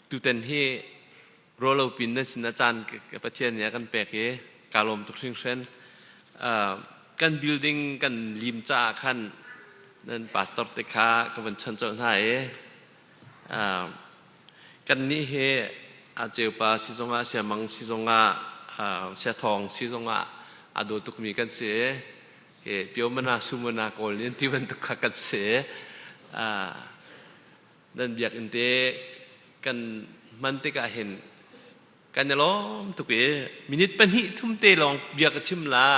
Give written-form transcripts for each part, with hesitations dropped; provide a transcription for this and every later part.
Tutan hi ruahlo pin nan sin ah caan Pathian nih a kan pek i kaa lawm tuk hringhran. Kan building kan lim caah khan nan pastor te kha ka van chawnh colh hna i kannih hi a ceupa si zongah siamang si zongah siathawng si zongah aa daw tukmi kan si i pyomana sumana kawl nih an ti bantuk kha kan si. Nan biakinn te kan hman tikah hin kan i lawm tuk i minute pahnih thum te lawng bia ka chim la.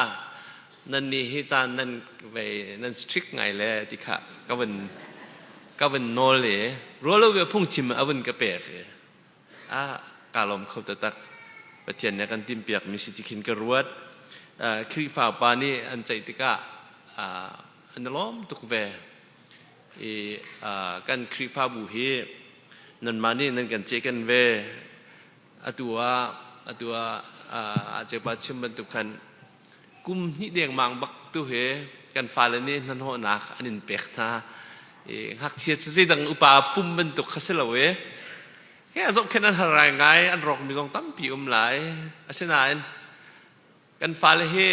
Nan nih hi caan nan vei nan strict ngai le ti kha ka van ka van nawl i rualo ve phungchim a vun ka pek i a ka lawm kho taktak. Pathian nih a kan timhpiak mi si ti khin ka ruat. Khrihfa pa nih an ceih tikah an i lawm tuk ve. I kan Khrihfabu hi nanmah nih nan kan cehken ve. Atu ah atu ah a cepa chim bantuk khan kum hnih dengmang bak tu hi kan fale nih hnahnawhnak an in pek hna. I ngakchia cu zeidang upa pum bantuk kha si lo i he a zohkhenh an har ngai ngai an rawkmi zong tampi um lai. Asinain kan fale hi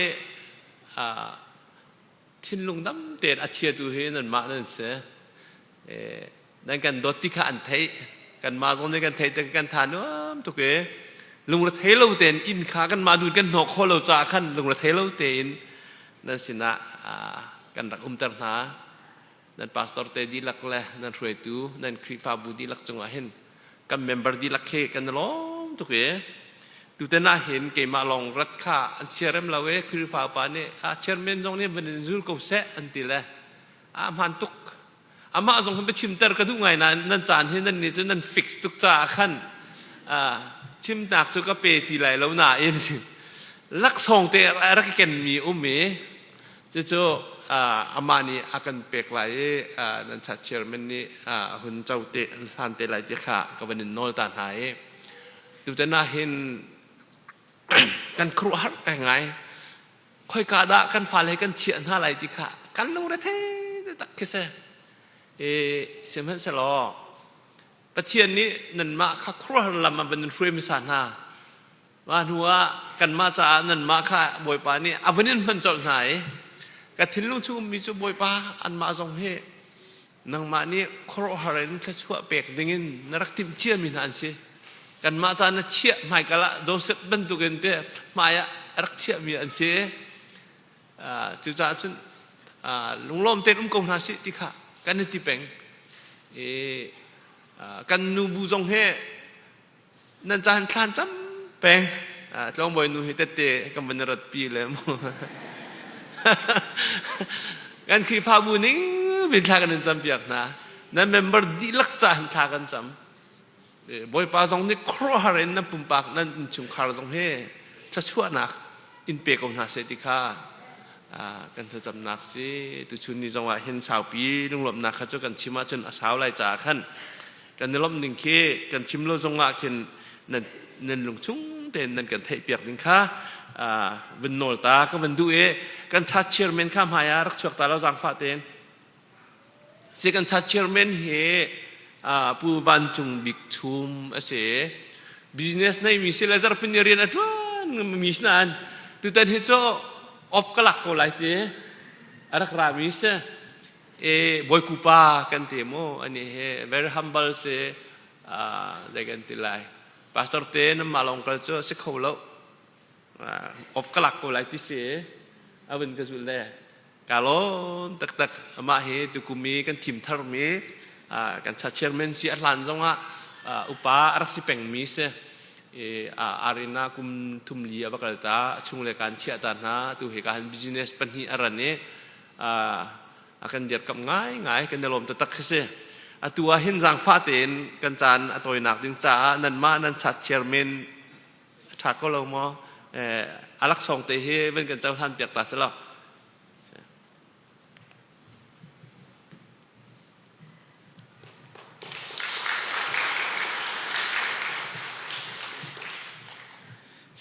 thinlung dam tein a chiatu hi nanmah nan si. Nan kan dawt ti kha an theih. Kanmah zong nih kan theih tik kan tha nuam tuk i lungrethei lo tein inn kha kanmah nu kan hnawh khawh lo caah khan lungrethei lo tein nan sinah kan rak umter hna. Nan pastor te dihlak le nan hruaitu nan Khrihfabu dihlak cungah hin kan member dihlak khi kan i lawm tuk i tutan ah hin keimah lawng rat kha an siarem lo i Khrihfa upa nih a chairman zong nih van in zul ko seh an ti le a hmaan tuk. Amah zong hin biachimter ka duh ngai nain nan caan hi nan nih cu nan fix tuk caah khan chimnak cu ka pe ti lai lo nain laksawng te a rak i kenmi um i Cucu amah nih a kan pek lai i nan chat chairman nih a hun co te hlan te lai ti kha ka van in nawl ta hna i tutan ah hin kan khuaruahhar ngai. Khoika dah kan fale kan chiah hna lai ti kha kan lungre thei tak khi si. I sihmanhsehlaw Pathian nih nanmah kha khuaruahhar lam a van in hruai hmasa hna. Mah hnuah kanmah caah nanmah kha Bawipa nih a vun in hman colh hna i ka thinlung chung ummi cu Bawipa anmah zong hi nangmah nih khuaruahhar in thluachuah pek dingin na rak timh ciami hna an si. Kanmah caah na chiah hmaikal ah Joseph bantukin te hmai ah a rak chiahmi an si. Cucaah cun lunglawm tein um ko hna sih ti kha kan i ti peng. I kan nubu zong hi Nan caan thlan cam peng. Tlawngbawi nu hi tette kan van rat pi le mu. Kan Khrihfabu ning bin thla kan in cam piak hna. Nan member dihlak ca hin thla kan cam. Bawipa zong nih khuaruahhar in nan pumpak nan innchungkhar zong hi thluachuahnak in pe ko hna seh ti kha kan thlacamnak si. Tuchun ni zong ah hin saupi lunglawmhnak kha cu kan chim ahcun a sau lai caah khan Kan i lawmh ning khi kan chim lo zong ah khin nan nan lungchung tein nan kan theihpiak ding kha vun nawl ta ka van duh i kan cha chairman kha hmai ah rak chuak ta lo zaangfah tein. Si kan cha chairman hi Pu Van Cung Bik Chum a si. Business nei mi si le zarhpini rian a ṭuan mi si nain tutan hi cu off ka lak ko lai ti a rak ra mi si. E Bawiku pa kan ti mu ani hi very humble si dei kan ti lai. Pastor te nan mah lawng kal cu si kho lo. Off ka lak ko lai ti si a vun ka zulh le ka lawm taktak. Amah hi tukum i kan thim tharmi kan cha chairman si a hlan zongah upa a rak si pengmi si. Arina kum thum li a va kal ta a chung le kan chiah ta hna tu hi ka han business pahnih a ran i a kan dirkamh ngaingai kan i lawm taktak khi si. Atu ah hin zaangfah tein kan caan a tawinak ding caah nanmah nan chat chairman a ṭha ko lo maw? A laksawng te hi van kan cohlan piak ta selaw.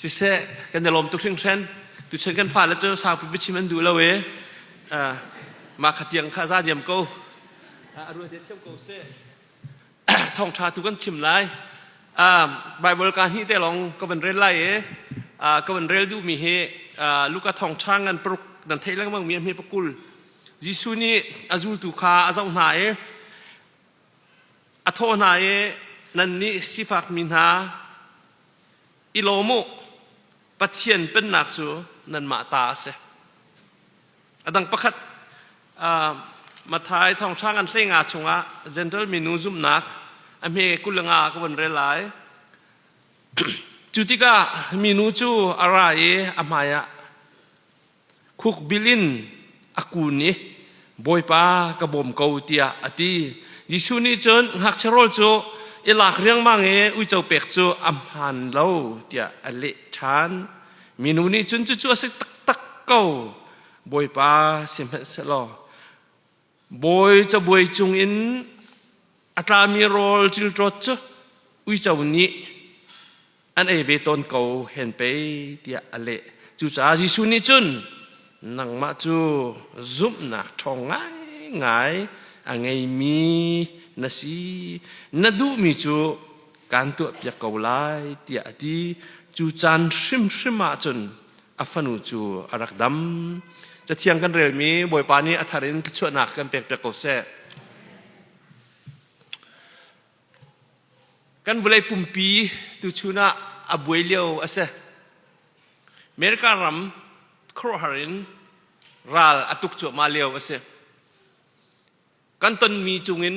Siseh, kan i lawm tuk hringhran. Tuchan kan fale cu saupi biachim an duh lo i mah kha tiang kha za diam ko. A ruah te thiam ko seh. Thawngṭha tu kan chim lai. Bible ka hnih te lawng ka van rel lai i ka van rel duhmi hi Luka thawngṭha ngan paruk nan theih lengmang mi a hme pakul. Jesuh nih a zultu kha a zoh hna i a thawh hna i nannih sifakmi hna i lawm u, Pathian pennak cu nanmah ta a si. A dang pakhat Matthai thawngṭha ngan hleinga chungah Gentle minu zumhnak a hme 25 ka von rel lai. Cu tikah minu cu a ra i a hmaiah khukbil in a kun i Bawipa ka bawm ko tiah a ti. Jesuh nih cun ngakchia rawl cu i lak riangmang i uico pek cu a hmaan lo tiah a leh ṭhan. Minu nih cun cucu a si taktak ko. Bawipa sihmanhsehlaw bawi cabuai cungin a tlami rawl cilṭawt cu uico nih an ei ve tawn ko hen pei tiah a leh. Cucaah Jesuh nih cun nangmah cu zumhnak ṭhawng ngaingai a ngeimi na si. Na duhmi cu kaan tuahpiak ko lai tiah a ti. Cu caan hrimhrim ah cun a fanu cu a rak dam. Cathiang kan relmi Bawipa nih a thar in thluachuahnak kan pekpiak ko seh. Kan vawlei pumpi tuchun ah a buai lio a si. America ram khuaruahhar in ral a tuk cuahmah lio a si. Kan tonmi cungin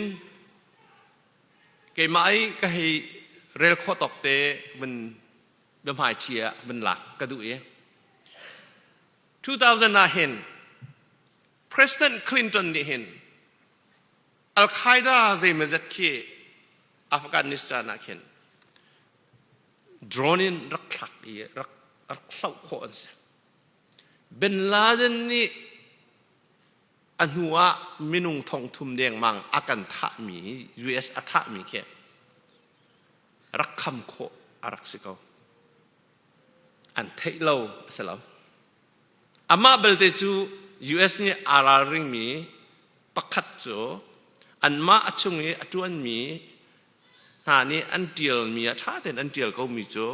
keimah i ka hei rel khawh tawk te vun biahmaiṭhi ah vun lak ka duh i 2000 ah hin President Clinton nih hin Al-Qaeda zeimawzat khi Afghanistan ah khin drone in rak thlak i rak rak hloh khawh an si. Bin Laden nih a hnu ah minung thongthum dengmang a kan thahmi US a thahmi khi rak kham khawh a rak si ko. An theih lo a si lo. Amah belte cu US nih aa ralringmi pakhat cu anmah a chung i a ṭuanmi hna nih an ṭialmi ah ṭha tein an ṭial komi cu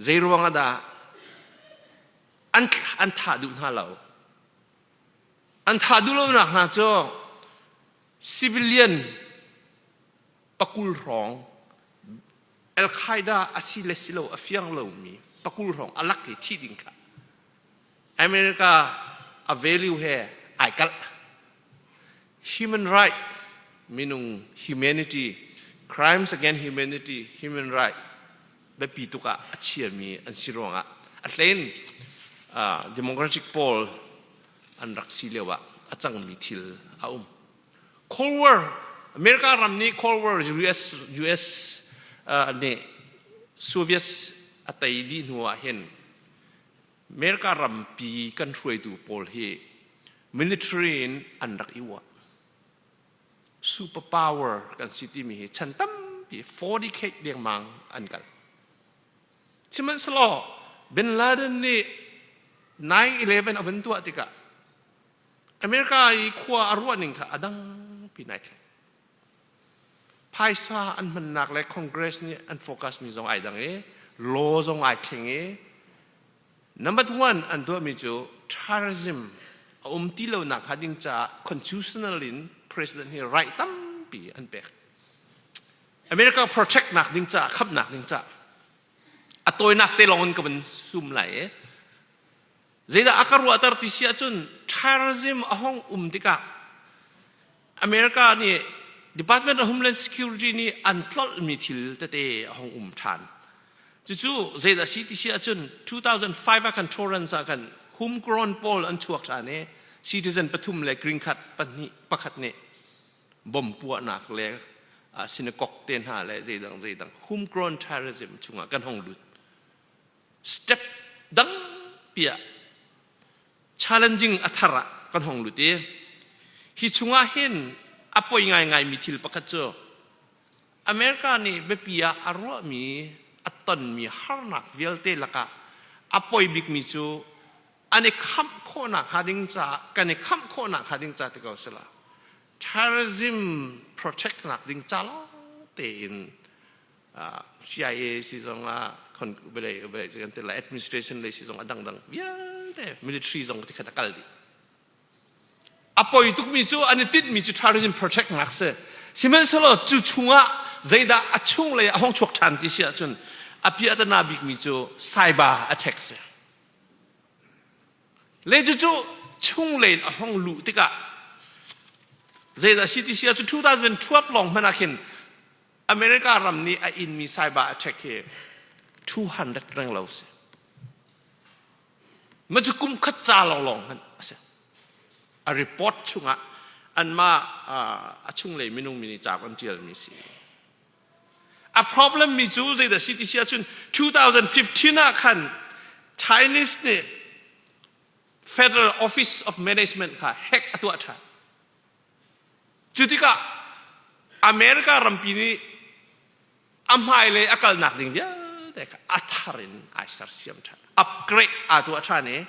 zeiruang ah dah an thah duh hna lo. An thah duh lonak hna cu civilian 20 hrawng Al-Qaeda a si le si lo a fiang lomi 20 hrawng a lak i thih ding kha America a value he ai kalh. Human right minung humanity crimes against humanity human right biapi tuk ah a chiami an si ruangah a hlein democratic pawl an rak si lio ah a cangmi thil a um. Cold War America ram nih Cold War US US nih Soviet a tei dih hnu ah hin America rampi kan hruaitu pawl hi military in an rak i uah. Super power kan si timi hi chan tampi 40 decade dengmang an kal. Sihmanhsehlaw Bin Laden nih 9/11 a vun tuah tikah America i khua a ruah ning kha a dang pi nai thleng. Phaisa an hmannak le Congress nih an focus mi zong ai dang i law zong ai thleng i number one an tuahmi cu terrorism a um ti lo nak hnga ding caah constitutional in president hi right tampi an pek. America protect nak ding caah khamnak ding caah a tawinak te lawng in ka van sum lai i Zeidah a ka ruahter ti si ahcun terrorism a hong um tikah America nih Department of Homeland Security nih an tlolhmi thil tete a hong um ṭhan. Cucu zeidah si ti si ahcun 2005 ah khan Torrance ah khan homegrown pawl an chuak ṭhan i citizen pathum le green card pahnih pakhat nih bom puahnak le synagogue te hna le zeidang zeidang homegrown terrorism chungah kan hong lut. Step dang piah challenging a thar ah kan hong lut i hi chungah hin a poi ngaingai mi thil pakhat cu America nih biapi ah a ruahmi a tonmi harnak vialte lakah a poi bikmi cu an i khamh khawhnak hnga ding caah kan i khamh khawhnak hnga ding ca ti ko sila terrorism protect nak ding ca lawng tein. CIA si zong ah kan ti lai administration lei si zong a dangdang vialte military zong ti khat a kal dih. A poi tukmi cu an i tinhmi cu terrorism protect nak si. Sihmanhsehlaw cu chungah zeidah a chung lei a hong chuak ṭhan ti si ahcun a piahtana bikmi cu cyber attack si. Le cucu chunglei in a hong luh tikah zeidah si ti si ahcun 2012 lawng hmanh ah khin America ram nih a inmi cyber attack hi 200 reng lo si. Ma cu kum khat ca lawnglawng hmanh a si. A report chungah anmah a chunglei minung mi nih ca an ṭialmi si. A problem mi cu zeidah si ti si ahcun 2015 ah khan Chinese nih Federal Office of Management kha hack a tuah ṭhan. Cu tikah America rampi nih a hmailei a kalnak ding vialte kha a thar in ai sersiam ṭhan. Upgrade aa tuah ṭhan i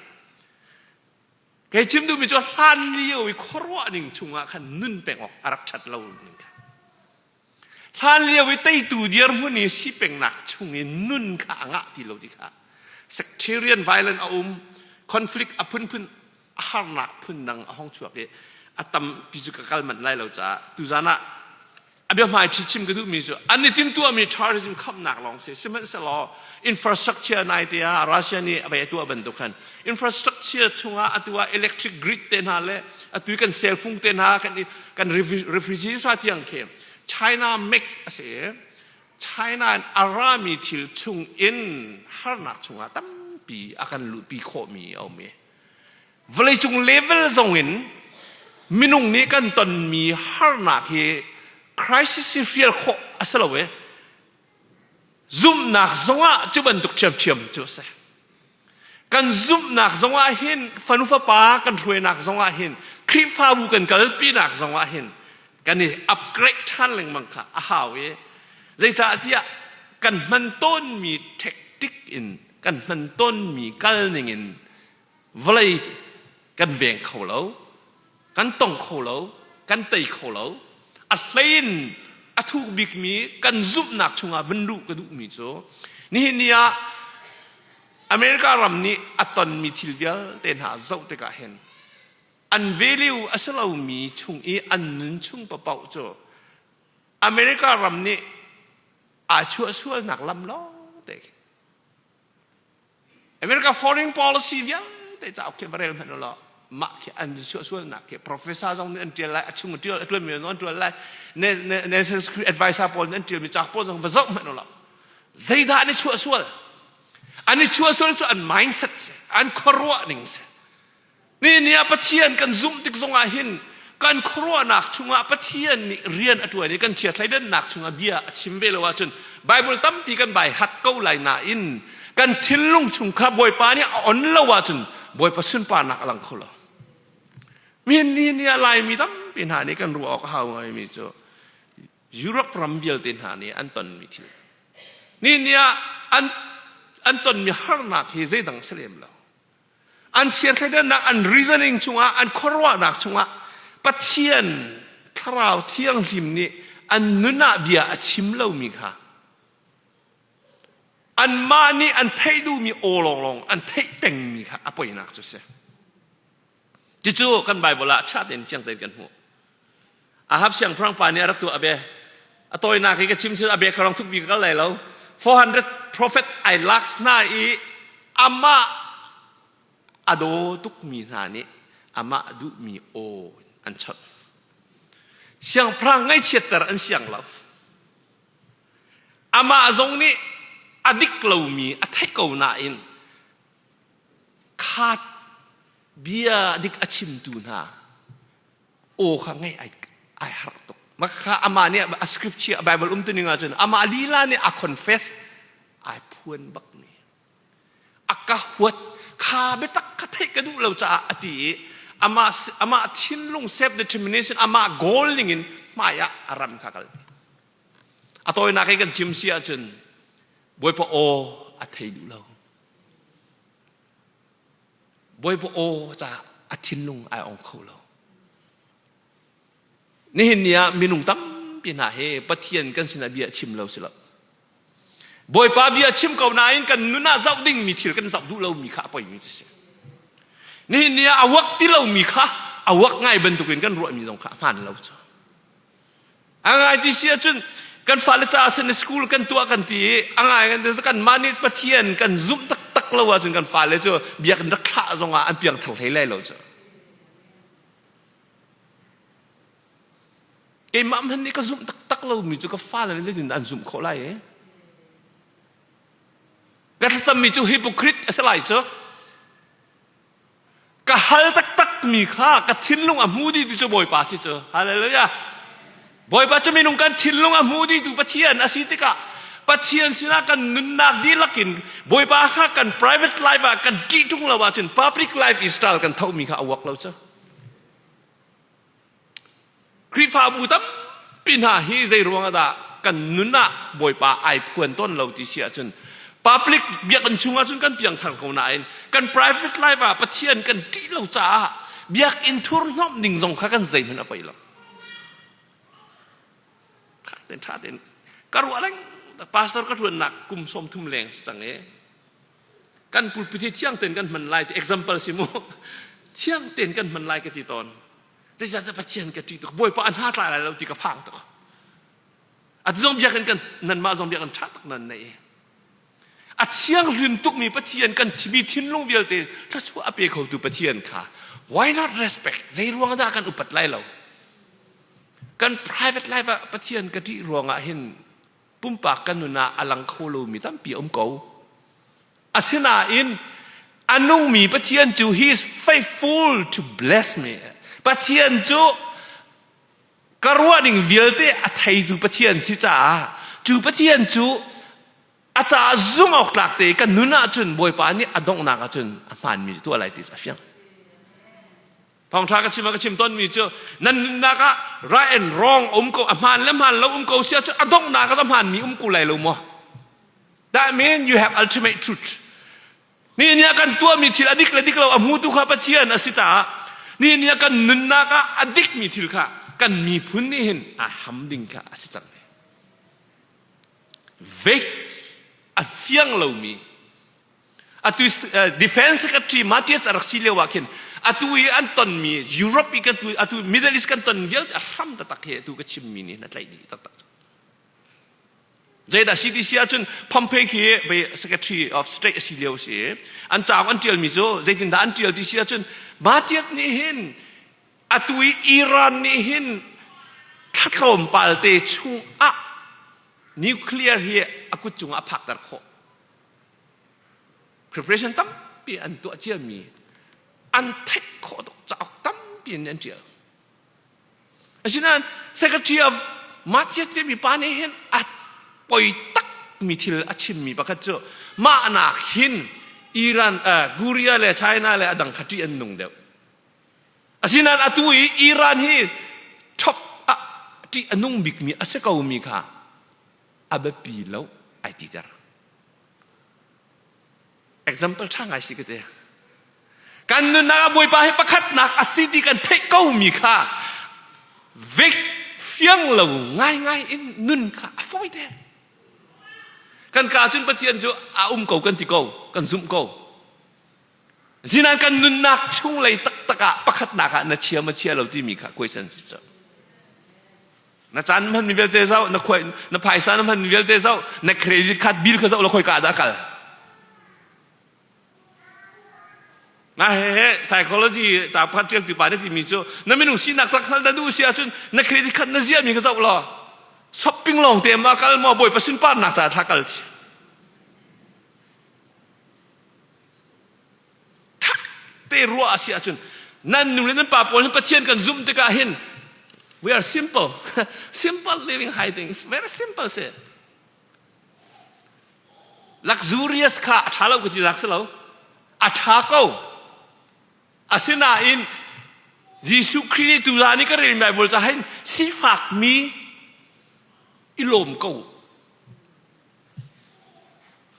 kei chim duhmi cu hlan lio i khuaruah ning chungah khan nun peng awk a rak ṭhat lo ning kha. Hlan lio i teitu dirhmun i si pengnak chung i nun kha a ngah ti lo ti kha sectarian violence a um, conflict a phunphun a harnak phun dang a hong chuak i a tampi cu ka kal manh lai lo caah tuzan ah a biahmai ṭhi chim ka duhmi cu an i timtuahmi tourism khamnak lawng si sihmanhsehlaw infrastructure nai te ah Russia nih a vei a tuah bantuk khan infrastructure chungah atu ah electric grid te hna le atu kan cell phone te hna kan kan refrigerator tiang khi China make a si i China in a rami thil chung in harnak chungah tampi a kan luhpi khawhmi a um i vawleicung level zong in minung nih kan tonmi harnak hi crisis hi hrial khawh a si lo i zumhnak zongah cu bantuk ṭhiamṭhiam cu a si. Kan zumhnak zongah hin fanu fapa kan hruainak zongah hin Khrihfabu kan kalpinak zongah hin kan i upgrade ṭhan lengmang kha a hau i zeicahtiah kan hman tawnmi tactic in kan hman tawnmi kal ning in vawlei kan veng kho lo kan tong kho lo kan tei kho lo. A hlein a thuk bikmi kan zumhnak chungah van luh ka duhmi cu nihin ni ah America ram nih a tonmi thil vialte hna zoh tikah hin an value a si lomi chung i an nun chung paoh cu America ram nih aa chuah sualnak lam lawng te America foreign policy vialte cauk khi va rel hmanh ulaw mah khi an suahsualnak khi professor zong nih an ṭial lai a chung a ṭial a ṭuanmi zong an ṭuan lai national security advisor pawl nih an ṭialmi cauk pawl zong va zoh hmanh ulaw zeidah an i chuahsual an i chuahsual cu an mindset si an khuaruah ning si. Ni ni ah Pathian kan zumh tik zongah hin kan khuaruahnak chungah Pathian nih rian a ṭuan i kan chiathleidannak chungah bia a chim ve lo ahcun Bible tampi kan bai hat ko lai nain kan thinlung chung kha Bawipa nih a on lo ahcun Bawipa sunparnak a lang kho lo. Mihin ni ni ah Laimi tampi hna nih kan ruah awk a hau ngaimi cu Europe ram vialte hna nih an tonmi thil. Ni ni ah an an tonmi harnak hi zeidang si lem lo. An chiathleidannak, an reasoning chungah, an khuaruahnak chungah Pathian Thlarau Thianghlim nih an nun ah bia a chim lomi kha anmah nih an theih duhmi aw lawnglawng an theih pengmi kha a poinak cu si. Cucu kan Bible ah ṭha tein fiang tein kan hmuh. Ahab siangpahrang pa nih a rak tuah a bia. A tawinak hi ka chim sil a bia kha rong thukpi ka kal lai lo. 400 prophet ai lak hna i amah a daw tukmi hna nih amah duhmi aw an chawnh. Siangpahrang ngaihchiatter an siang lo. Amah zong nih a dik lomi a theih ko nain kha bia dik a chimtu hna aw kha ngaih ai ai harh tuk. Mah kha amah nih a scripture a Bible um tuning ahcun amah lila nih a confess ai phuan bak mi. A ka huat kha biatak kha theih ka duh lo caah a ti i amah amah thinlung self determination amah goal ning in hmai ah a ram kha kal. A tawinak i kan chim si ahcun Bawipa aw a thei duh lo. Bawipa aw caah a thinlung ai ong kho lo. Nihin ni ah minung tampi hna hi Pathian kan sinah bia chim lo si lo. Bawipa bia chim ko nain kan nun ah zoh dingmi thil kan zoh duh lomi kha a poimi cu si. Nihin ni ah a uak ti lomi kha a uak ngai bantukin kan ruahmi zong kha a hmaan lo cu. A ngai ti si ahcun kan fale caah sin school kan tuah kan ti i a ngai kan ti kan mah nih Pathian kan zumh taktak lo ahcun kan fale cu biakinn rak thlah zongah an piangthar hlei lai lo cu. Keimah hmanh nih ka zumh taktak lomi cu ka fale nih zeitindah an zumh khawh lai i? Ka thlacammi cu hypocrite a si lai cu. Ka hal taktakmi kha ka thinlung a hmu dihtu cu Bawipa si cu. Hallelujah. Bawipa cu minung kan thinlung a hmu dihtu Pathian a si tikah Pathian sinah kan nunnak dihlak in Bawipa kha kan private life ah kan ṭih ṭung lo ahcun public life style kan thomi kha a uak lo cu. Khrihfabu tampi hna hi zei ruang ah dah kan nun ah Bawipa ai phuan tawn lo ti si ahcun public biakinn chung ahcun kan piangthar ko nain kan private life ah Pathian kan ṭih lo caah biakinn thurhnawmh ning zong kha kan zeihmanh a poi lo. Ṭha tein ṭha tein ka ruah leng pastor ka ṭuannak kum 30 leng si cang i kan pulpit hi thiang tein kan hman lai ti example si mu thiang tein kan hman lai ka ti tawn Zeicahtiah Pathian ka ṭih tuk Bawipa a hna tla lai lo ti ka phang tuk atu zong biakinn kan nanmah zong biakinn ṭha tuk nan nei a thianghlim tukmi Pathian kan mi thinlung vialte thluachuah a pe khotu Pathian kha why not respect zei ruang dah kan upat lai lo kan private life ah Pathian ka ṭih ruangah hin pumpak kan nun ah a lang kho lomi tampi a um ko Asinain a nungmi Pathian cu he is faithful to bless me. Pathian cu ka ruah ning vialte a theitu Pathian si caah cu Pathian cu a caah zumh awk tlak te kan nun ahcun Bawipa nih a donghnak ahcun a hmaanmi tuah lai ti a fiang. Thawngṭha ka chim ah ka chim tawnmi cu nan nunnak ah right and wrong um ko a hmaan le hmaan lo um ko si ahcun a donghnak ah a hmaanmi um ko lai lo maw? That means you have ultimate truth. Ni ni ah kan tuahmi thil a dik le dik lo a hmutu kha Pathian a si caah ni ni ah kan nunnak ah a dikmi thil kha kan miphun nih hin a ham ding kha a si cang. Vague a fiang lomi atu defense secretary Mattis a rak si lio ah khin atu i an tonmi Europe i kan atu Middle East kan ton vialte a hram taktak hi atu ka chimmi nih na tlaih dih taktak Zeidah CDC ahcun Pompeo khi ve Secretary of State a si lio si. An cauk an ṭialmi cu zeitindah an ṭial ti si ahcun Mattis nih hin atu i Iran nih hin thla tlawmpal te chung ah nuclear hi a kut cungah a phakter khawh. Preparation tampi an tuah ciami an theih khawh tuk cauk tampi in an ṭial. Asinain Secretary of Matthew timi pa nih hin a poi takmi thil a chimmi pakhat cu mah nak hin Iran, uh, Korea le China le a dang kha ṭih an nung deuh. Asinain atu i Iran hi chok ah ṭih a nung bikmi a si komi kha a biapi lo ai titer. Example ṭha ngai si ka ti. Kan nunnak ah Bawipa hi pakhatnak a si ti kan theih komi kha vek fiang lo ngaingai in nun kha a fawi te. Kan ka cun Pathian cu a um ko kan ti ko, kan zumh ko. Asinain kan nunnak chunglei taktak ah pakhatnak ah na chia ma chia lo timi kha question si cu. Na caan hmanmi vialte zoh, na khuai, na phaisa na hmanmi vialte zoh, na credit card bill kha zoh la khoi ka dah kal. Na he he psychology ca pakhat ṭial ti pa na timi cu na minung sinak tak hngal na duh si ahcun na credit card na ziahmi kha zoh law shopping lawng te ma kal maw bawipa sunparnak ca thla kal thi te ruah a si ahcun nan nu le nan pa pawl hin Pathian kan zumh tikah hin we are simple simple living high thing it's very simple si Luxurious kha a ṭha lo ka ti nak si lo. A ṭha ko. Asinain Jesuh Khrih nih tuzaan i ka relmi Bible ca hin sifakmi i lawm ko.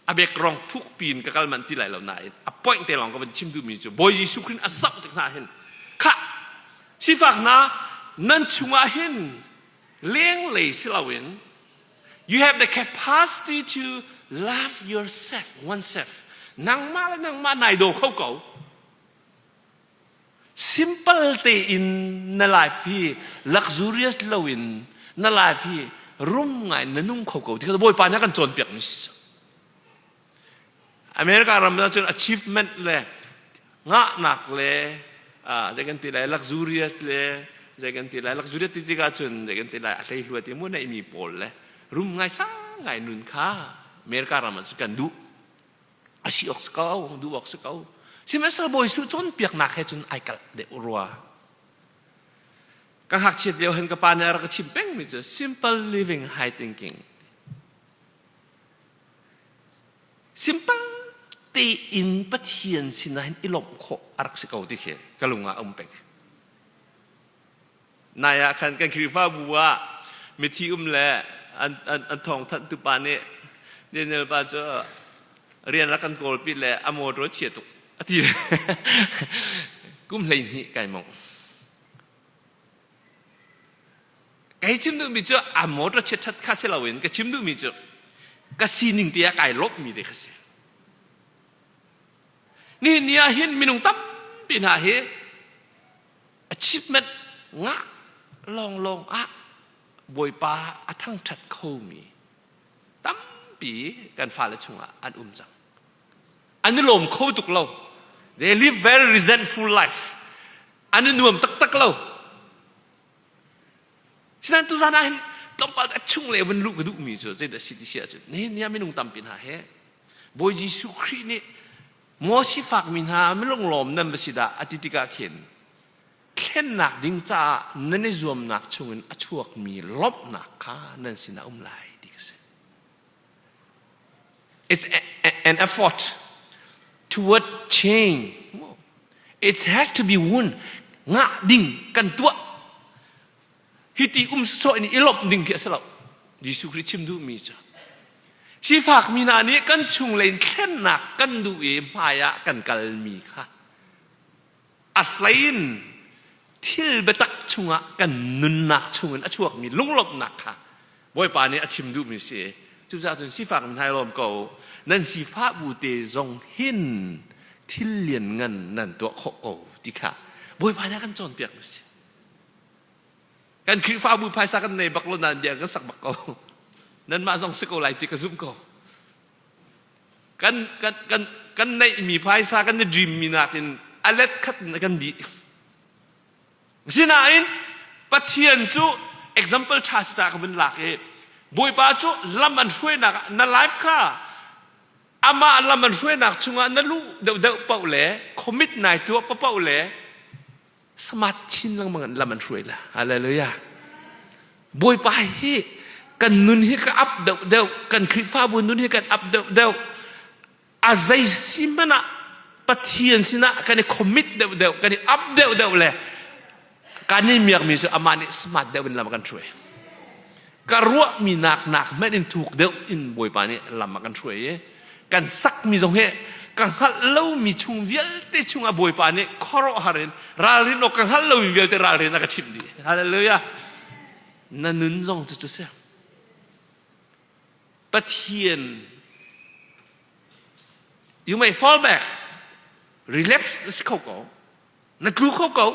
A background thuk piin ka kal manh ti lai lo nain a point te lawng ka van chim duhmi cu Bawi Jesuh Khrih a zoh tik hna hin khah sifak hna nan chungah hin lenglei si loin. You have the capacity to love yourself, oneself. Nangmah le nangmah nai daw kho ko. Simple tein na life hi luxurious loin na life hi rum ngai na nung kho ko ti kha Bawipa nih a kan cawnpiak mi si. America ram ah cun achievement le ngahnak le zei kan ti lai luxurious le zei kan ti lai luxurious ti tikah cun zei kan ti lai a hleihluat i mu neihmi pawl le rum ngai sang ngai nun kha America ram ah cun kan duh a si awk si ko duh awk si ko sihmanhsehlaw Bawi Jesuh cawnpiaknak he cun ai kalh deuh rua ka ngakchiat lio hin ka pa nih a rak ka chim pengmi cu simple living high thinking. Simple tein Pathian sinah hin i lawmh khawh a rak si ko ti khi ka lung ah a um peng. Nai ah khan kan Khrihfabu ah mithi um le an, an, an thawngthanhtu pa nih Daniel pa cu rian rak kan kawlpi le a motor chia tuk a ti. Kum 12 kai mong. Kei chim duhmi cu a motor chiatṭhat kha si loin ka chim duhmi cu ka sining te ah kai lawmhmi te kha si. Nihin ni ah hin minung tampi hna hi achievement ngah lawnglawng ah Bawipa a thangṭhat khomi tampi kan fale chungah an um cang. An i lawm kho tuk lo. They live very resentful life. An i nuam taktak lo. Sinain tuzan ah hin tlawmpal a chung le van luh ka duhmi cu zeidah si ti si ahcun nihin ni ah minung tampi hna he Bawi Jesuh Khrih nih maw sifakmi hna milunglawm nan va si dah a ti tikah khin thlennak ding caah nan i zuamnak chungin a chuakmi lawmhnak kha nan sinah um lai ti ka si. It's an effort toward change. It has to be won. Ngah ding kan tuah. Hi ti um sawh in i lawmh ding khi a si lo. Jesuh Khrih chim duhmi cu. Sifak mi hna nih kan chung lei in thlennak kan duh i hmai ah kan kalmi kha a hlei in thil biatak chungah kan nunnak chungin a chuakmi lunglawmhnak kha Bawipa nih a chim duhmi si. Cucaah cun sifak nan hai lawm ko. Nan sifah bu te zong hin thil lianngan nan tuah khawh ko ti kha Bawipa nih a kan cawnpiak mi si. Kan Khrihfabu phaisa kan nei bak lo nain bia kan sak bak ko. Nanmah zong si ko lai ti ka zumh ko. Kan kan kan kan neihmi phaisa kan i dream mi nakin a let khat in kan dih. Sinain Pathian cu example ṭha si ca ka vun lak i Bawipa cu lam an hruainak ah na life kha amah lam an hruainak chungah na luh deuhdeuh paoh le commit nai tuah paoh le smart chin lengmang in lam an hruai la. Hallelujah. Bawipa hi kan nun hi ka up deuhdeuh kan Khrihfabu nun hi kan up deuhdeuh a zei si hmanh ah Pathian sinah kan i commit deuhdeuh kan i up deuhdeuh le kan i miakmi cu amah nih smart deuh in lam a kan hruai ka ruahmi nak nak hmanh in thuk deuh in Bawipa nih lam a kan hruai i kan sakmi zong hi ka hngalh lomi chung vialte chungah Bawipa nih khuaruahhar in ralrin awk ka hngalh lomi vialte ralrin a ka chimh dih hallelujah na nun zong cu cu si Pathian you may fall back relapse na si kho ko na tlu kho ko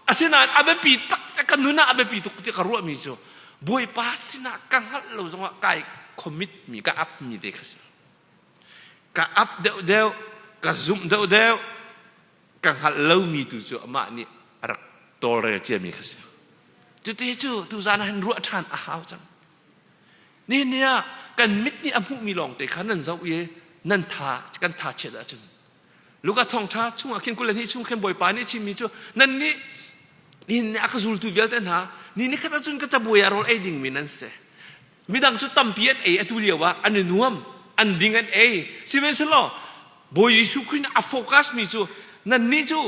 asinain a biapi tak ka nun ah a biapi tuk ti ka ruahmi cu Bawipa sinah ka hngalh lo zongah kai commit mi ka up mi te kha si ka up deuh deuh ka zumh deuh deuh ka hngalh lomi tu cu amah nih a rak tawlrel ciami kha si cute cu tuzan ah hin ruah ṭhan a hau cang Nihin ni ah kan mit nih a hmuhmi lawngte kha nan zoh i nan tha kan tha chiat ahcun Luka thawngṭha chungah khin 22 chung khin Bawipa nih a chimmi cu nan nih nihin ni a ka zultu vialte hna ni ni khat ahcun ka cabuai ah rawl ei dingmi nan si midang cu tampi an ei atu lio ah an i nuam an ding an ei sihmanhsehlaw Bawi Jesuh Khrih nih a focus mi cu nannih cu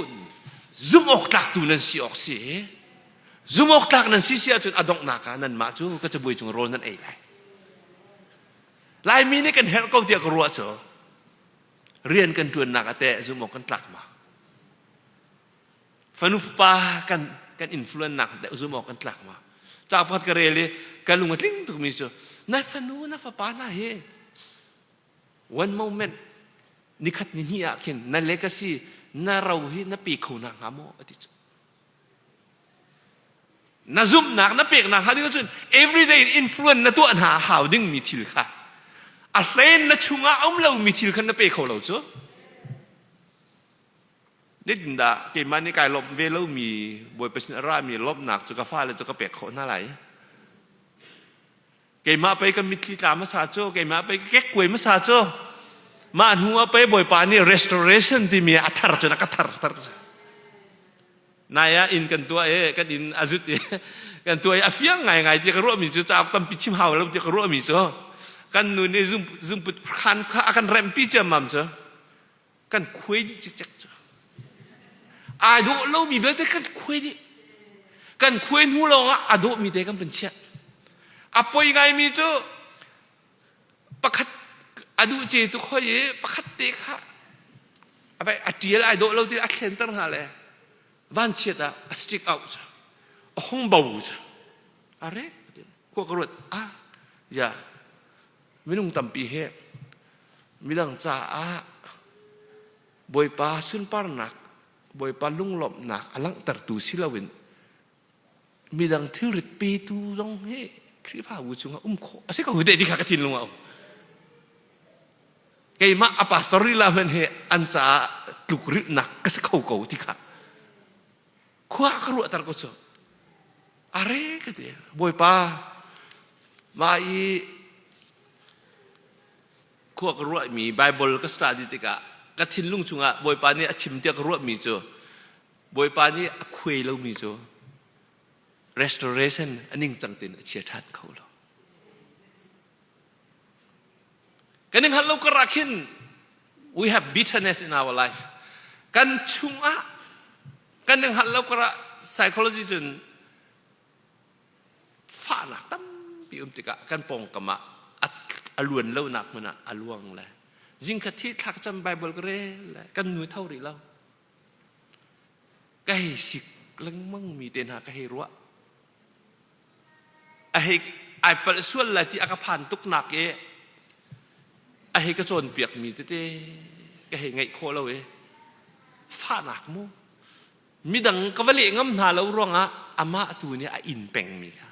zumh awk tlak tu nan si awk si Zumhawktlak nan si si ahcun a donghnak ah nanmah cu ka cabuai cung rawl nan ei lai. Laimi nih kan herh ko tiah ka ruah cu rian kan ṭuannak ah teh zumhawk kan tlak ma? Fanu fapa kan kan influence nak teh zumhawk kan tlak ma? Ca pakhat ka rel i ka lung a tling tukmi cu Na fanu na fapa hna hi one moment nikhat ni hnih ah khin na legacy na ro hi na pe kho na hnga maw ati cu. Na zumhnak na peknak hnga ding cun everyday influence na tuah hna a hau dingmi thil kha a hlen na chungah a um lomi thil kha na pe kho lo cu. Zeitindah keimah nih kai lawmh ve lomi Bawipa sin a rami lawmhnak cu ka fale cu ka pek khawh hna lai? Keimah pei ka mitthli tla hmasa cu, keimah pei ka kekkuai hmasa cu. Mah hnu ah pei Bawipa nih restoration timi a thar cun a ka thar thar. Nai ah inn kan tuah i kan inn a zut i kan tuah i a fiang ngaingai ti ka ruahmi cu cauk tampi chim hau lo ti ka ruahmi cu kan nu nih zungput khan kha a kan remhpi ciammam cu. Kan khuai dih cikcek cu. Aa dawh lomi vialte kan khuai dih. Kan khuai hnu lawngah a dawhmi te kan vun chiah. A poi ngaimi cu pakhat a duh ce tuk hoi i pakhat te kha a ṭial ai dawh lo ti a thlenter hna le vanchiat ah a stick out cu a hung bo cu a re khua ka ruat ah ya Minung tampi hi midang caah Bawipa sunparnak, Bawipa lunglawmhnak a langhtertu si loin midang thilrit petu zong hi Khrihfabu chungah um khawh a si ko ti kha ka thinlung ah um. Keimah a pastor lila hmanh hi an caah tlukrilhnak ka si kho ko ti kha khua ka ruahter ko cu. Are ka ti. Bawipa, mah i khua ka ruahmi Bible ka study tikah ka thinlung chungah Bawipa nih a chim tiah ka ruahmi cu Bawipa nih a khuai lomi cu restoration a ningcang tein a chia ṭhan kho lo. Kan i hngalh lo kar ah khin we have bitterness in our life. Kan chungah kan i hngalh lo kar ah psychology cun fahnak tampi um tikah kan pawngkam ah a luan lonak hmun ah a luang le zingkhat hi thla ka cam Bible ka rel le kan nu tho rih lo ka hei sik lengmang mi te hna ka hei ruah A hei ai palh sual lai ti a ka phan tuk nak i a hei ka cawnpiak mi tete ka hei ngaih khawh lo i fahnak mu midang ka va leh ngam hna lo ruangah amah tu nih a in peng mi kha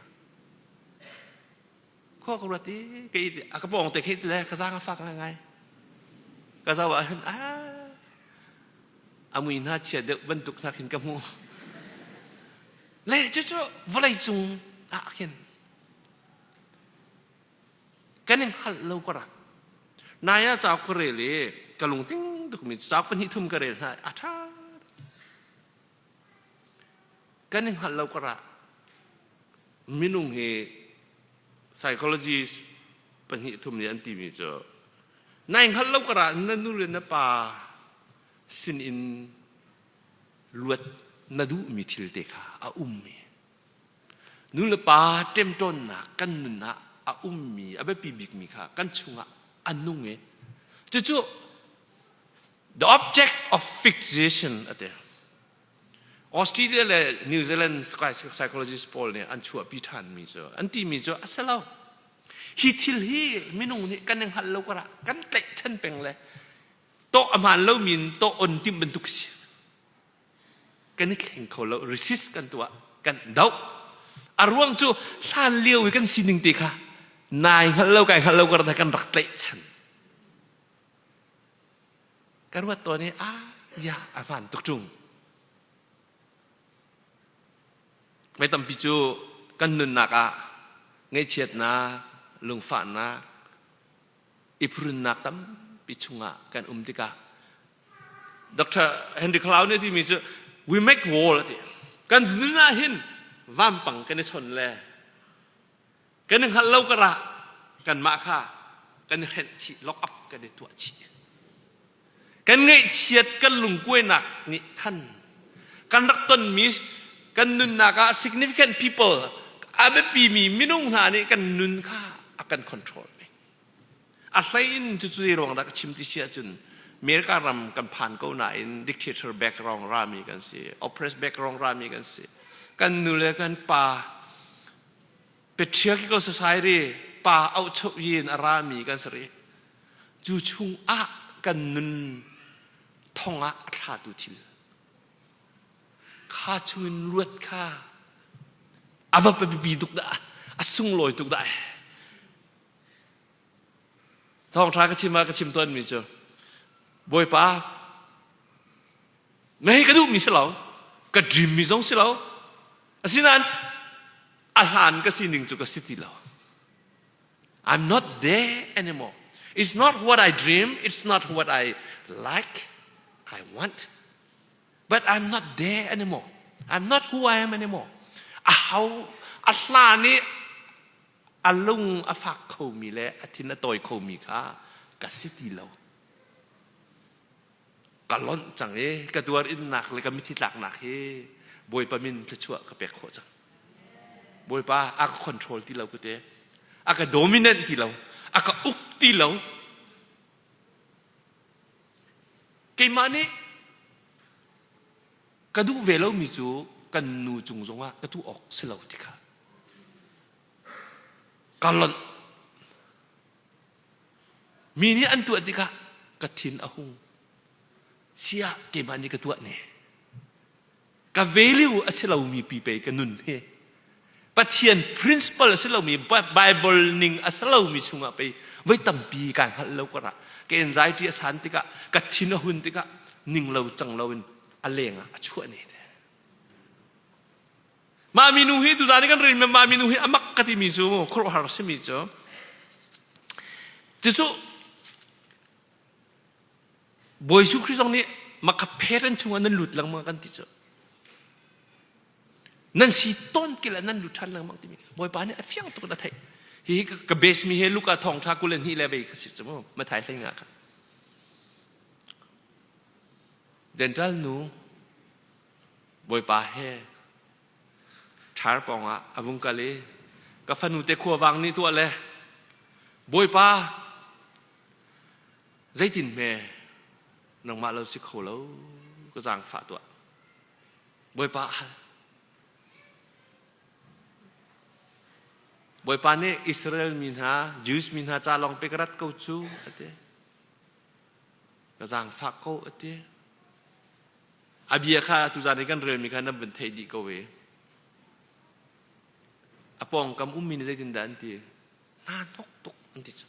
khua ka ruat i ka a ka pawng te khi le ka zaang a fak ngai ka zau ah hin a mui hna chia deuh bantuk hna khin ka hmu Le cucu vawlei cung ah khin kan in hngalh lo ka rak. Nai ah cauk ka rel i ka lungting tukmi cauk pahnih thum ka rel hna a ṭha. Kan in hngalh lo ka rak. Minung hi psychologist pahnih thum nih an timi cu nai hngalh lo ka ra na nu le na pa sin in luat na duhmi thil te kha a ummi nu le pa ṭemṭawnnak kan nun ah a ummi a biapi bikmi kha kan chungah a nung i cucu the object of fixation a ti. Australia le New Zealand psychologist pawl nih an chuahpi ṭhanmi cu an timi cu a si lo. Hi thil hi minung nih kan i hngalh lo karah kan tlaihchan peng le tawh a hmaan lomi in tawh on timh bantuk si. Kan i thleng kho lo, resist kan tuah, kan doh. A ruang cu hlan lio i kan sining te kha nai hngalh lo kai hngalh lo kar kan rak tlaihchan. Ka ruat tawn i ah ya a hmaan tuk ṭung. Mei tampi cu kan nunnak ah ngaihchiatnak, lungfahnak, i phuhrunnak tampi chungah kan um tikah Dr. Henry Cloud nih timi cu we make wall ati. Kan nun ah hin vampang kan i chon le kan i hngalh lo karah kanmah kha kan i hrenh chih lock up kan i tuah chih. Kan ngaihchiat kan lungkuainak nih khan kan rak tonmi kan nunnak ah significant people a biapimi minung hna nih kan nun kha a kan control. A hlei in cucu zei ruang dah ka chim ti si ahcun America ram kan phan ko nain dictator background rami kan si, oppressed background rami kan si. Kan nu le kan pa patriarchal society. Pa auhchoh in a rami kan si rih. Cu chungah kan nun thong ah a thlatu thil. Kha chungin luat kha a va biapi tuk dah, a sunglawi tuk dah. Thawngṭha ka chim ah ka chim tawnmi cu Bawipa na hi ka duhmi si lo, ka dream mi zong si lo. Asinain a hlan ka sining cu ka si ti lo. I'm not there anymore. It's not what I dream, it's not what I like, I want. But I'm not there anymore. I'm not who I am anymore. A how a hlan i a lung a fak khomi le a thin a tawi khomi kha ka si ti lo. Ka lonh cang i ka tuar innak le ka mithi tlaknak hi Bawipa min thluachuah ka pek khawh cang. Bawipa a ka control ti lo ku te. A ka dominant ti lo. A ka uk ti lo. Keimah nih ka duh ve lomi cu kan nu cung zongah ka tuah awk si lo ti kha ka lonh. Mi nih an tuah tikah ka thin a hung. Siah keimah nih ka tuah ne. Ka value a si lomi pi pei ka nun hi. Pathian principle a si lomi Bible ning a si lomi chungah pei voi tampi kai hngalh lo karah ka anxiety a san tikah ka thin a hun tikah ning lo cang lo in a leng ah a chuah ne te. Mah minu hi tuzan i kan rel mah minu hi amak ka timi cu khuaruahhar a simi cu cucu Bawi Jesuh Khrih zong nih maka parent chungah nan lut lengmang kan ti cu nan si tawn kil ah nan lut ṭhan lengmang timi Bawipa nih a fiang tuk in a theih hihi ka base mi hi Luka thawngṭha 22 le vei kha si cu mu Mathai hlei nga kha Gentile nu Bawipa he ṭhar pawngah a vung kal i ka fanu te khuavang nih tuah le Bawipa zeitin hme nangmah lo si kho lo ka zaangfah tuah Bawipa a hal Bawipa nih Israel mi hna Jews mi hna ca lawng pe ka rat ko cu a ti ka zaangfah ko a ti A bia kha tuzan i kan relmi kha nan vun theih dih ko i a pawngkam ummi nih zeitindah an ti? Hna hnok tuk an ti cu.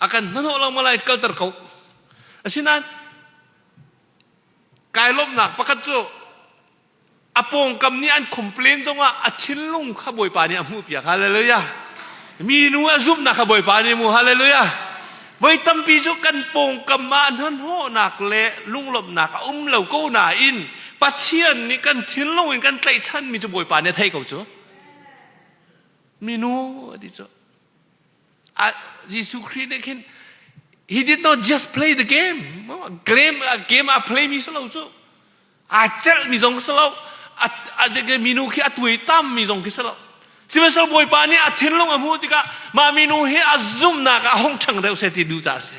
A kan hnahnawh lo malai kalter ko. Asinain kai lawmhnak pakhat cu a pawngkam nih an complain zongah a thinlung kha Bawipa nih a hmuhpiak. Hallelujah. Minu a zumhnak kha Bawipa nih mu. Hallelujah. Voi tampi cu kan pawngkam ah hnahnawhnak le lunglawmhnak a um lo ko nain Pathian nih kan thinlung in kan tlaihchanmi cu Bawipa nih a theih ko cu. Minu a ti cu. Jesuh Khrih nih khin he did not just play the game. Game, game a play mi si lo cu. Aa celhmi zong si lo. Minu khi a tuaitam mi zong khi si lo. Sihmanhsehlaw Bawipa nih a thinlung a hmuh tikah mah minu hi a zumhnak ah hung ṭhang deuh seh ti duh caah a si.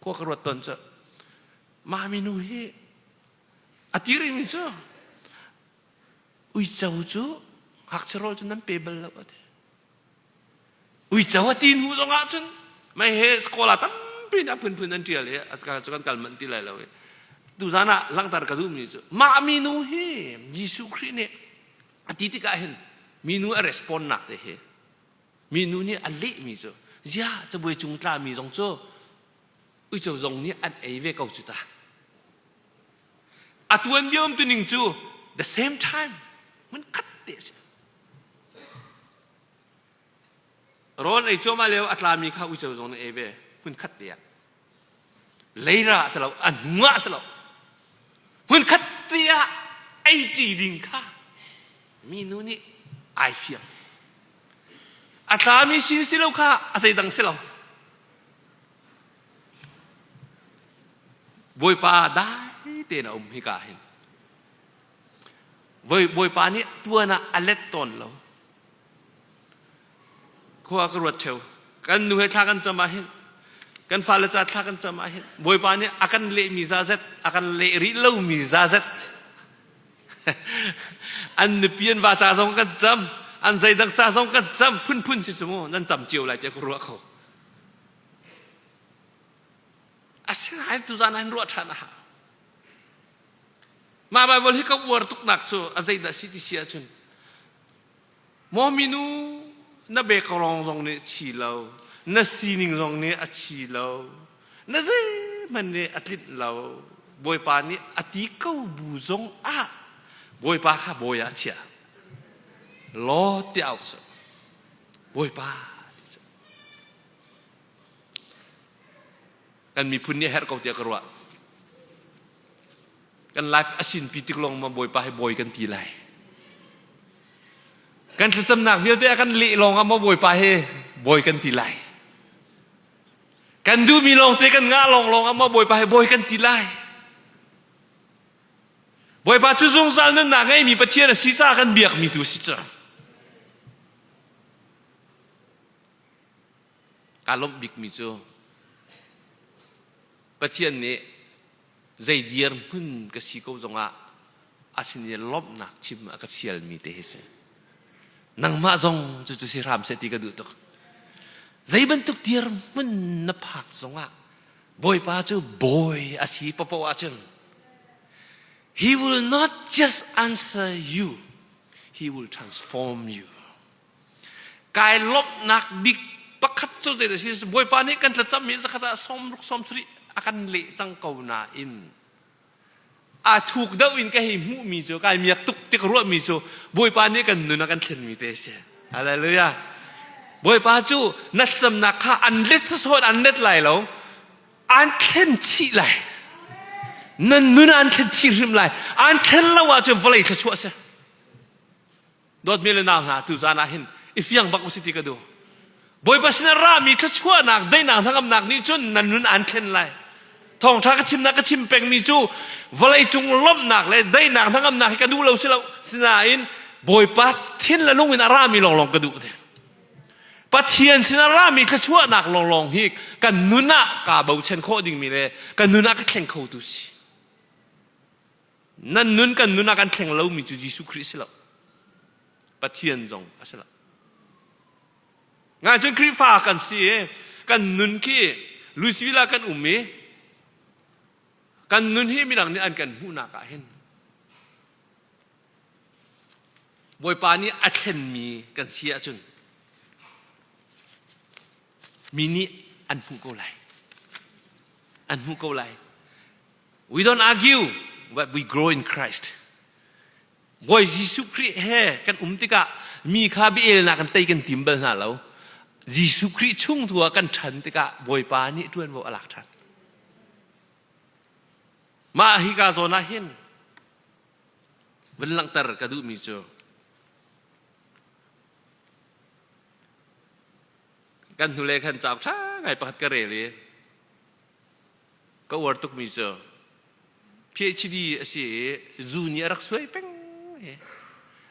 Khua ka ruat tawn cu mah minu hi a ti rihmi cu uico cu ngakchia rawl cu nan pe bal lo a ti. Uico a ti hnu zong ah cun mei he scholar tampi nih a phunphun an ṭial i cu kan kal manh ti lai lo i tuzan ah langhter ka duhmi cu mah minu hi Jesuh Khrih nih a ti tikah hin minu a respond nak te hi minu nih a lehmi cu ziah cabuai cung tlami zong cu uico zong nih an ei ve ko cu ta a tuanbia um tuning cu the same time hmun khat te a si Rawl ei cuahmah lio a tlami kha uico zong nih ei ve hmun khat te ah. Leira a si lo, a hnu ah a si lo. Hmun khat te ah ei ṭi ding kha minu nih ai fiang. A tlami sin si lo kha a zeidang si lo. Bawipa dai tein a um hika hin. Bawipa nih tuan ah a let tawn lo. Khua ka ruat ṭheo. Kan nu he thla kan cam ah hin kan fale ca thla kan cam ah hin Bawipa nih a kan lehmi zazet a kan leh rih lomi zazet an nupi an va ca zong kan cam. An zeidang ca zong kan cam phunphun si cu mu nan cam cio lai tiah ka ruah kho. Asinain tuzaan ah hin ruah ṭhan a hau. Mah Baibal hi ka uar tuknak cu a zeidah si ti si ahcun maw minu na bekrong zong nih chi lo, na sining zong nih a chi lo, na zeihmanh nih a tlinh lo. Bawipa nih a ti ko bu zong ah Bawipa kha bawi ah a chiah. Lord ti auh cu Bawipa ti cu. Kan miphun nih a herh ko tiah ka ruah. Kan life a sinpi tik lawng ma Bawipa hi bawi kan ti lai. Kan thlacamnak vialte a kan leh lawng ah maw Bawipa hi bawi kan ti lai. Kan duhmi lawngte kan ngah lawnglawng ah maw Bawipa hi bawi kan ti lai. Bawipa cu zungzal nunnak ngeimi Pathian a si caah kan biakmi tu a si cu. Kaa lawmh bikmi cu Pathian nih zei dirhmun ka si ko zongah a sin i lawmhnak chim a ka fialmi te hi si. Nangmah zong cucu si hram seh ti ka duh tuk. Zei bantuk dirhmun na phak zongah Bawipa cu bawi a si paohpaoh ahcun He will not just answer you, he will transform you. Kai lawmhnak bik pakhat cu zei si Bawipa nih kan thlacammi zakhat ah sawmruk sawmsarih a kan leh cang ko nain a thuk deuh in ka hei hmuhmi cu kai miak tuk tik ruahmi cu Bawipa nih kan nun a kan thlenmi te a si. Hallelujah. Bawipa cu na thlacamnak kha an let sawsawh an let lai lo an thlen chih lai. Nan nun an thlen chih hrim lai. An thlen lo ahcun vawlei thluachuah a si. Dawtmi le nau hna tuzaan ah hin i fiang bak usih ti ka duh. Bawipa sin ah rami thluachuahnak, daihnak, hnangamnak nih cun nan nun aan thlen lai. Thawngṭha ka chimnak ka chim pengmi cu vawleicung lawmhnak le daihnak hnangamnak hi ka duh lo si lo. Sinain Bawipa thin le lung in a rami lawnglawng ka duh te. Pathian sin a rami thluachuahnak lawnglawng hi kan nun ah kaa bochan khawh dingmi le kan nun ah ka thleng khotu si. Nan nun kan nun ah kan thleng lomi cu Jesuh Khrih si lo. Pathian zong a si lo. Ngai cun Khrihfa kan si i kan nun khi Louisville ah kan um i kan nun hi midang nih an kan hmuhnak ah hin Bawipa nih a thlenmi kan si ahcun mi nih an hmuh ko lai. An hmuh ko lai. We don't argue, but we grow in Christ. Bawi Jesuh Khrih he kan um tikah mi kha biaelnak kan tei kan tim bal hna lo. Jesuh Khrih chung tu ah kan ṭhan tikah Bawipa nih ṭuanvo a lak ṭhan. Mah hika zawn ah hin vun langhter ka duhmi cu kan hnulei khan cauk ṭha ngai pakhat ka rel i Ka uar tukmi cu PhD a si i zu nih a rak suai peng i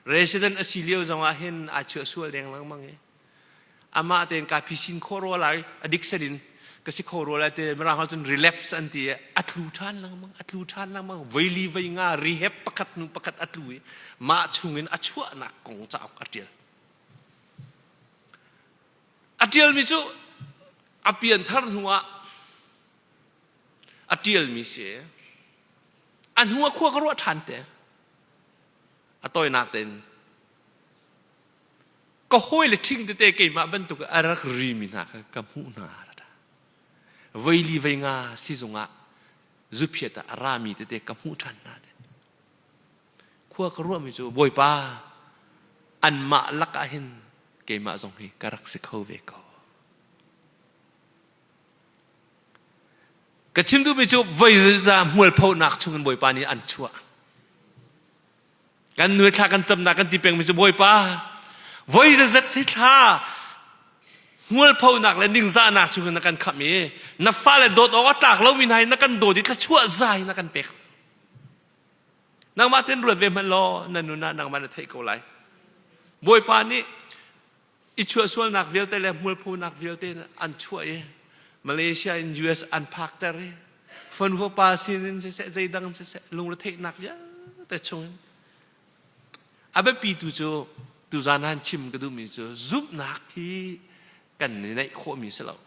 resident a si lio zong ah hin aa chuah sual deng lengmang i amah tein ka phisin khawh rua lai addiction in ka si kho rua lai te mirang cun relapse an ti i a tlu ṭhan lengmang a tlu ṭhan lengmang voili voi nga rehab pakhat hnu pakhat a tlu i mah chungin a chuahnak kong cauk a ṭial A ṭialmi cu a pianthar hnuah a ṭialmi si. A hnu ah khua ka ruah ṭhan te. A tawinak tein ka hawile ṭhing tete keimah bantuk a rak rimi hna kha ka hmuh hna. Voili vei nga sizung ah zuphiat ah a rami tete ka hmuh ṭhan hna. Khua ka ruahmi cu Bawipa anmah lakah hin keimah zong hi ka rak si kho ve ko. Ka chim duhmi cu voi zeizah hmualphonak chungin Bawipa nih an chuah. Kan nu thla kan camnak kan ti pengmi cu Bawipa voi zeizat hi thla hmualphonak le ningzahnak chungin na kan khamh i na fale dawt awk a tlak lomi hna hi na kan dawt i thluachuah zai na kan pek. Nangmah ten ruat ve hmanh law na nun ah nangmah na theih ko lai. Bawipa nih i chuahsualnak vialte le hmualphonak vialte an chuah i Malaysia in US an phakter i fanfapa sin in siseh zeidang siseh lungretheihnak vialte chungin a biapi tu cu. Tuzan han chim ka duhmi cu zumhnak hi kan i neih khawhmi si lo.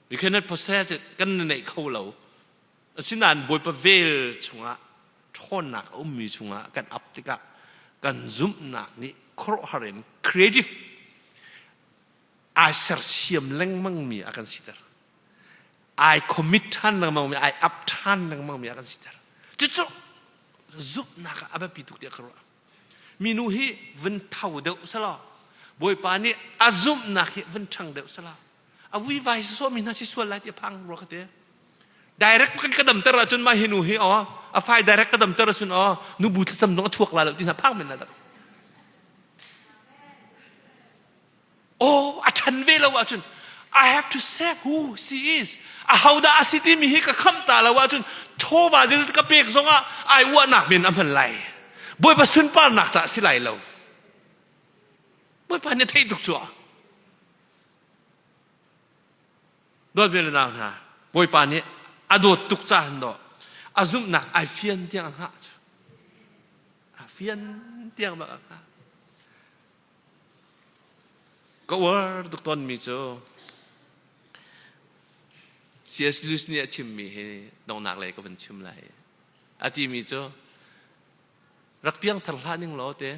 We cannot possess it. Kan i neih kho lo. Asinain Bawipa vel chungah ṭhawnnak a ummi chungah kan ap tikah kan zumhnak nih khuaruahhar in creative ai sersiam lengmangmi a kan siter. Ai commit ṭhan lengmangmi, ai ap ṭhan lengmangmi a kan siter. Cucu zumhnak ah a biapi tuk tiah ka ruah. Minu hi vun tho deuh selaw Bawipa nih a zumhnak hi vun ṭhang deuh selaw a vuivai sawmi hna si sual lai ti a phang rua ka ti. Direct kan ka damter ahcun mah hi nu hi aw a fai direct ka damter ahcun aw nubu thlacam zong a chuak lai lo ti hna phang men la dak. Oh, a ṭhan ve lo ahcun I have to save who she is. A hodah a si timi hi ka khamh ta lo ahcun chawva zeizat ka pek zongah ai uahnak men a hman lai. Bawipa sunparnak caah si lai lo. Bawipa nih a theih tuk cu. Dawt ve le nau hna, Bawipa nih a dawt tuk ca hin dawh a zumhnak ai fian tiang a hngah cu. A fian tiang bak a hngah. Ka uar tuk tawnmi cu C.S. Lewis nih a chimmi hi donghnak lei ka van chim lai. A timi cu rak piangthar hlah ning law te.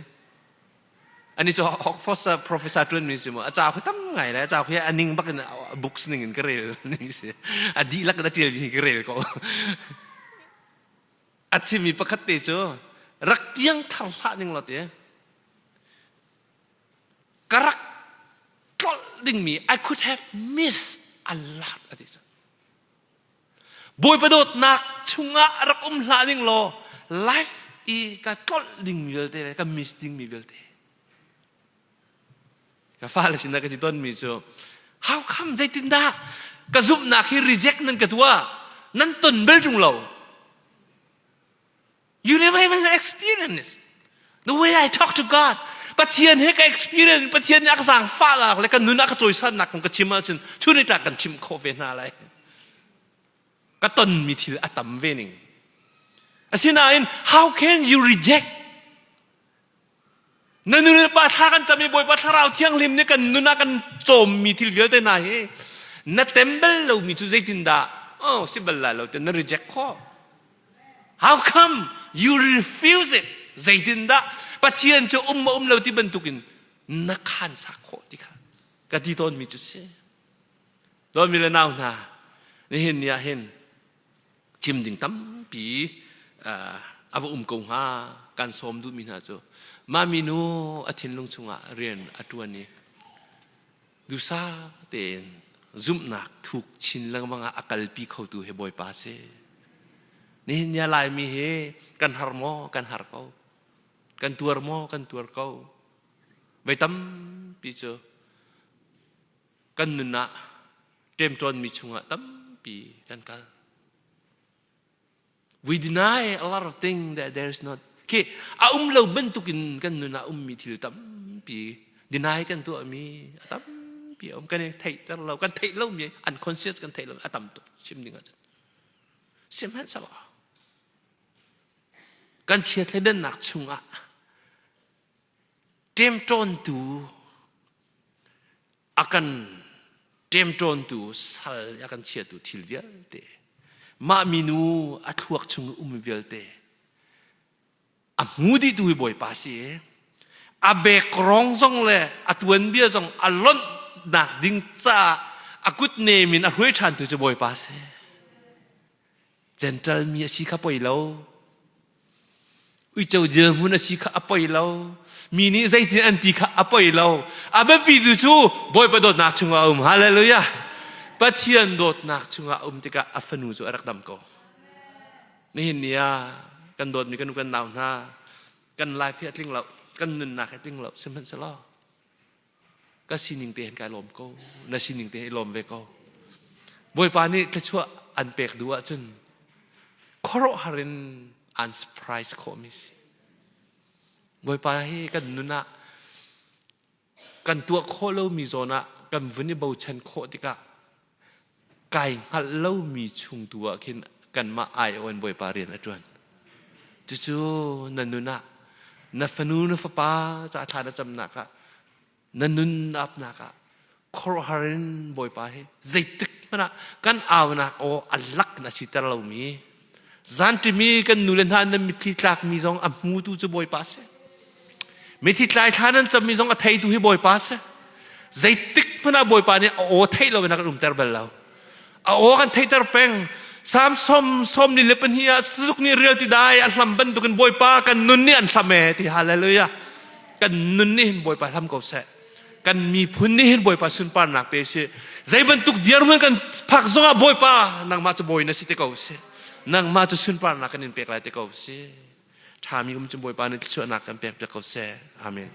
Ani cu Oxford professor ṭuanmi si mu. A ca khi tam ngai le a ca khi a ning bak in books ning in ka rel ning si. A dihlak in a ṭialmi hi ka rel ko. A chimmi pakhat te cu rak piangthar hlah ning law te. Ka rak tlolh dingmi I could have missed a lot a ti. Bawipa dawtnak chungah rak um hlah ning law life i ka tlolh dingmi vialte le ka miss dingmi vialte. Ka fale sinah ka ti tawnmi cu how come zeitindah ka zumhnak hi reject nan ka tuah nan ton bel ṭung lo. You never even experience the way I talk to God. Pathian he ka experience, Pathian nih a ka zaangfahnak le ka nun a ka cawisannak kong ka chim ahcun chun tlak kan chim khawh ve hna lai. Ka tonmi thil a tam ve ning. Asinain, how can you reject Na nu le pa thla kan cam i Bawipa Thlarau Thianghlim nih kan nun ah kan cawmmi thil vialte hna hi na tem bal lomi cu zeitindah oh si bal lai lo ti na reject khawh. How come you refuse it? Zeitindah Pathian cu um ma um lo ti bantukin na khan sak khawh ti kha ka ti tawnmi cu si. Dawtmi le nau hna, nihin ni ah hin chim ding tampi a va um ko hnga kan sawm duhmi hna cu mah minu a thinlung chungah rian a ṭuan i dusa tein zumhnak thuk chin lengmang ah a kalpi khotu hi Bawipa si. Nihin ni Laimi hi kan har maw? Kan har ko. Kan tuar maw? Kan tuar ko. Voi tampi cu kan nun ah ṭemṭawnmi chungah tampi kan kal. We deny a lot of things that there is not. Khi a um lo bantukin kan nun ah ummi thil tampi deny kan tuahmi a tampi a um. Kan i theihter lo, kan theih lomi unconscious kan theih lo a tam tuk chim ding ahcun. Sihmanhsehlaw kan chiathleidannak chungah ṭemṭawntu a kan ṭemṭawntu sal a kan chiatu thil vialte mah minu a thluak chung um vialte a hmu dihtu hi Bawipa si a background zong le a tuanbia zong a lonhnak ding caah a kut nem in a hruai ṭhantu cu Bawipa si. Gentle mi a si kha poi lo. Uico dirhmun a si kha a poi lo. Mi nih zeitin an ti kha a poi lo. A biapi tu cu Bawipa dawtnak chungah a um. Hallelujah. Pathian dawtnak chungah a um tikah a fanu cu a rak dam ko. Nihin ni ah kan dawtmi kan nu kan nau hna kan life hi a tling lo, kan nunnak hi a tling lo. Sihmanhsehlaw ka sining te hin kai lawm ko na sining te hi lawm ve ko Bawipa nih thluachuah an pek duh ahcun khuaruahhar in an surprise khawhmi si Bawipa hi kan nun ah kan tuah khawh lomi zawn ah kan vun i bochan khawh tikah kai hngalh lomi chung tu ah khin kanmah aiawh in Bawipa rian a ṭuan. Cucu na nun ah Na fanu na fapa ca thla na camnak ah na nun apnak ah khuaruahhar in Bawipa hi zeitik hmanh ah kan aunak aw a lak na siter lomi zanṭimi kan nu le hna nan mitthli tlakmi zong a hmutu cu Bawipa a si. Mithi tlai thla nan cammi zong a theitu hi Bawipa a si. Zeitik hmanh ah Bawipa nih a aw theih lo in a kan umter bal lo. A aw kan theihter peng. Salm 42 ah sazuk nih rial ti dai a hlam bantukin Bawipa kan nun nih an hlam e ti hallelujah. Kan nun nih hin Bawipa hlam ko seh. Kan miphun nih hin Bawipa sunparnak pe si. Zei bantuk dirhmun kan phak zongah Bawipa nangmah cu bawi na si te ko si. Nangmah cu sunparnak kan in pek lai te ko si. Ṭhami um cu Bawipa nih thluachuahnak kan pek piak ko seh. Amen.